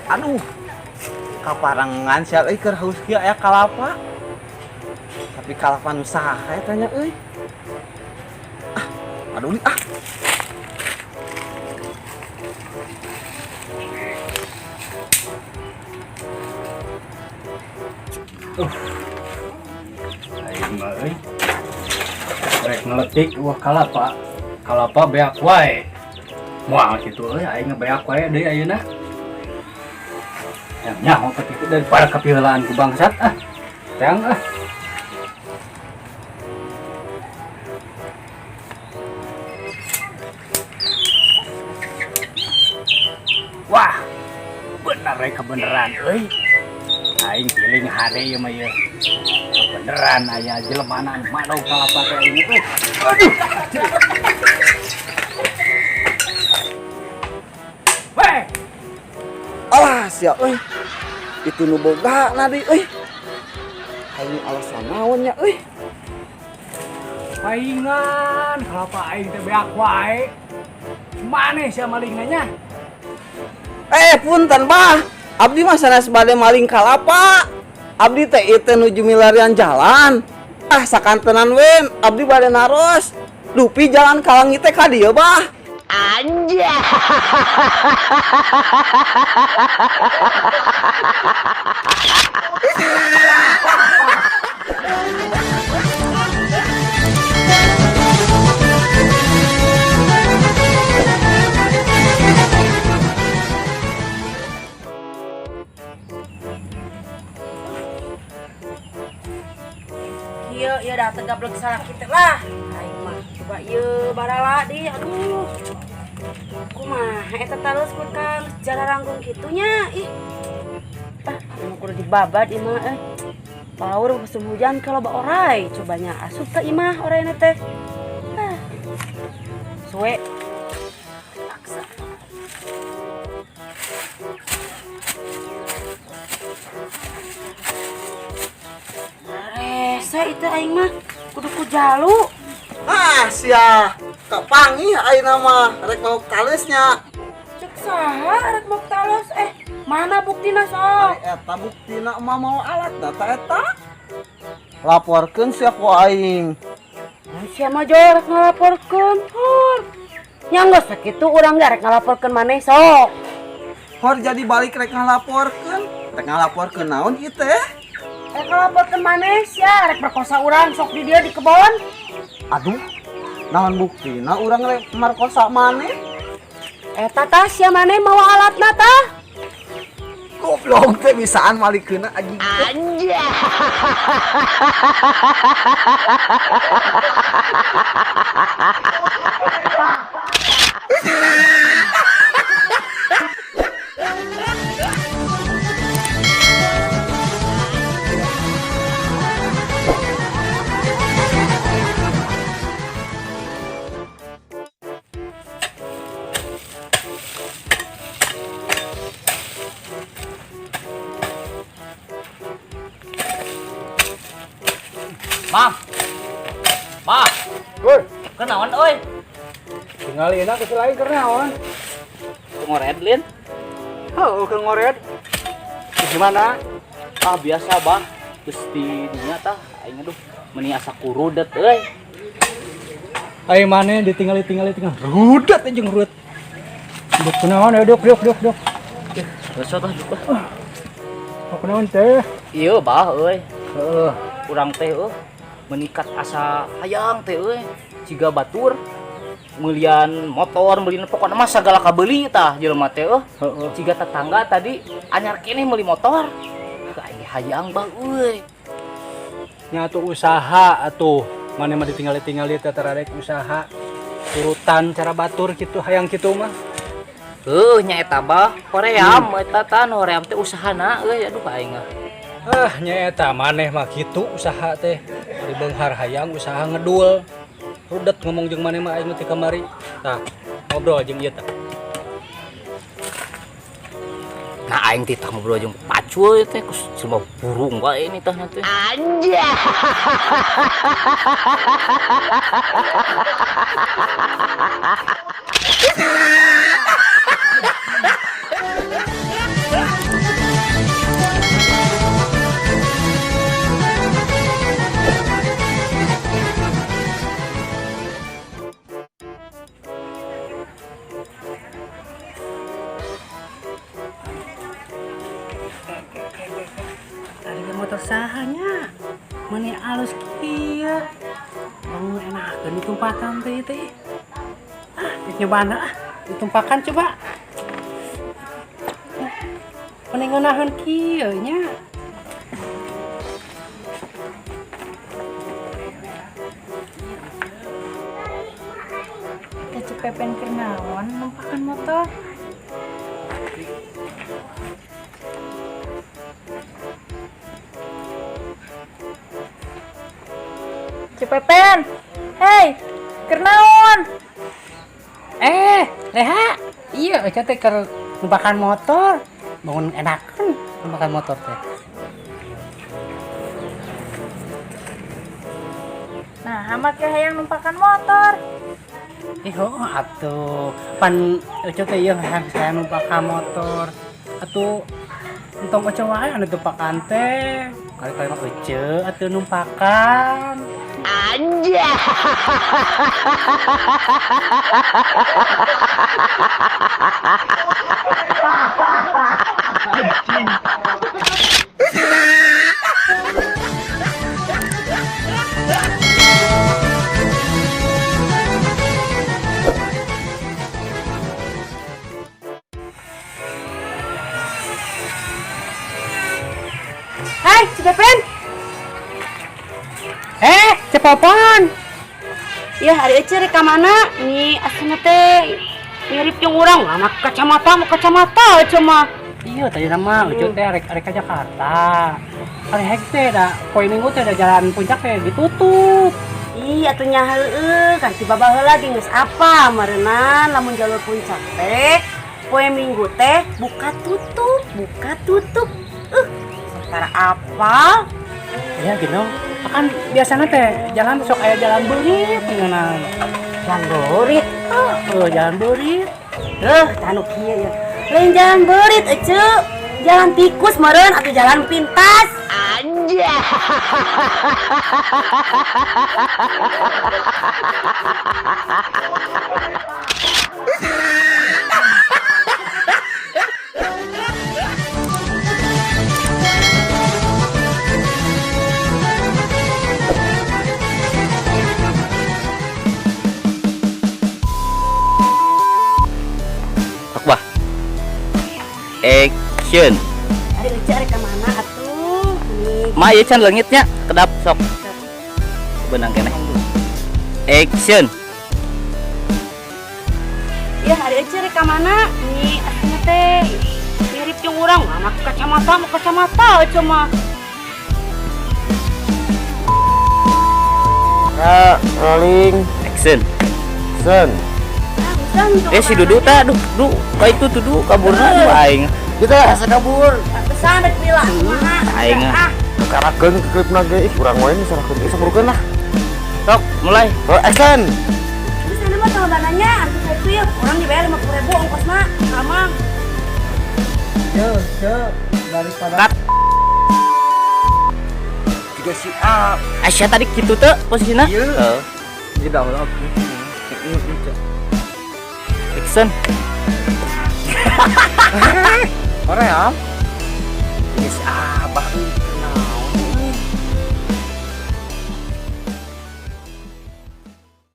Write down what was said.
Aduh. Kaparengan sia euy keur haus kieu aya kalapa. Tapi kalapa nu saha eta nya euy? Ah, aduh ah. Aing mah euy. Rek ngeletik wah kalapa. Kalapa beak wae. Moal kitu euy, aing beak wae deui ayeuna. Yang nyaho ketik daripada kapiheulaan ku bangsat ah. Teang ah. Wah, bener rek kebeneran euy. Aing feeling hade ieu mah ieu. Kebeneran aya jelema anu kalapa teh aing euy. Aduh. Weh, Alah sia euy. Itu nu boga na deui euy. Aing alasan naon nya euy? Paingan kalapa aing teh beak wae. Maneh sia malingna nya? Eh, punten bah. Abdi mah sanes bade maling kalapa. Abdi teh ieu teh nuju milarian jalan. Ah, sakantenan we abdi bade naros. Dupi jalan kalangi teh ka dieu bah. Ieu ieu dah tegablek salah kita lah. Aing mah coba ieu barala di aduh. Kumaha eta talus ku kang jalaranggung kitu nya ih. Ah, anu kudu dibabad ieu mah eh. Paur musim hujan kalau loba orai cobanya asup ka imah oraina teh. Ah. Suwe. Paksa. Rese itu aing mah kudu ku jalu. Ah, sia. Kapanggih ayeuna mah rek mau taleusnya. Cek saha rek mau tales eh mana buktina sok? Ari eta buktina mah mau alat data eta. Laporkeun sia ku aing. Nah, sia mah jo rek ngalaporkeun hor. Nya geus sakitu urang ge rek ngalaporkeun maneh sok. Hor jadi balik rek ngalaporkeun. Rek ngalaporkeun naon ieu teh? Rek ngalaporkeun maneh sia rek merkosa urang sok di dieu di kebon. Aduh, naon buktina urang rek markosa maneh? Eta tah sia maneh mawa alatna tah. Goblok teh bisaan malikeunna anjing. Mang. Ma, Woi, kenaon euy? tinggalin aku selain keur naon? Ngored lin. Heuh, keur ngored. Gimana? Ah biasa, Bang. Geus di dinya tah aing aduh meuni asa kurudet euy. Aing maneh ditinggali-tingali tinggal rudet jeung rudet. Duk kunaon ya duk duk duk duk. Geus tah duk. Ah. Oh, kunaon teh? Ieu bah euy. Heeh. Urang teh euy menikat asa hayang teh euy. Ciga batur meulian motor, meulian pokona mah sagala kabeuli tah jelema teh euy. Heeh. Ciga tetangga tadi anyar keneh meuli motor. Aing hayang bah euy. Nya atuh usaha atuh. Maneh mah ditinggali-tingali teh taradek usaha. Turutan cara batur kitu hayang kitu mah. Heuh nya eta bah hoream eta tah nu hoream teh usahana euy aduh aing ah. Ah nya eta maneh mah kitu usaha teh. Di beunghar hayang usaha ngedul. Rudet ngomong jeung maneh mah aing teh kamari. Tah, ngobrol jeung ieu tah. Nah aing teh tah ngobrol jeung pacul teh kus cuma burung wae ini tah nanti. Anjay. Motor saha nya? Meni alus kieu. Bangun enakeun ditumpakan teh teh. Ah, nyobaan ah. Ditumpakan coba. Meni ngeunaheun kieu nya. Teh Ceu Pepen keur naon numpakan motor? Ceu Pepen, hei, keur naon? Eh, Leha. Iya, Eca teh keur numpakan motor. Bangun enakeun numpakan motor teh. Nah, make hayang numpakan motor. Ih, oh, atuh. Pan Eca teh ieu hayang saya numpakan motor. Atuh entong Eca wae anu tumpakan teh. Kali-kali mah Ece atuh numpakan. Anjay. Hai, Ceu Pepen. Eh, Ceu Popon. Ya, ari Ece rek ka mana? Nih, aslinya teh mirip jeung urang, anak kacamata mau kacamata Ece mah. Iya, tadi nama Ece teh rek rek ka Jakarta. Ari hek teh da poe Minggu teh da jalan Puncak teh ditutup. Iya atuh nya heueuh, kan ti baheula ge geus apa meureunnan lamun jalur Puncak teh poe Minggu teh buka tutup, buka tutup. Sementara apa? Ya gitu. Kan biasanya teh jalan sok aya jalan beurit ngeunaan. Jalan beurit. Heeh, jalan beurit. Heuh, tanu kieu ya. Lain jalan beurit Ece. Jalan tikus meureun atau jalan pintas. Anjay. Bah. Action. Ari Ece rek ka mana atuh? Nih. Ma ieu can leungitnya, kedap sok. Benang keneh. Action. Ya, ari Ece rek ka mana? Nih, aslinya teh mirip jeung urang, anak kacamata mau kacamata Ece mah. Kak, rolling. Action. Sen. Eh si Dudu tah, duh, duh, ka itu tuh duh, kaburna aduh aing. Kita asa kabur. Pantesan rek bilang kumaha. Aing ah. Karakeun ke klipna ge, ih kurang wae sarahkeun geus saburukeun lah. Sok, mulai. Oh, action. Terus ini mah kalau nanya, artis itu ya, orang dibayar 50.000 ongkosna, kamang. Yo, yo, daripada Cut. Juga si A. Aisyah tadi gitu tuh posisinya. Iya. Heeh. Tidak ulah. Action. Korea. Ini si Abah.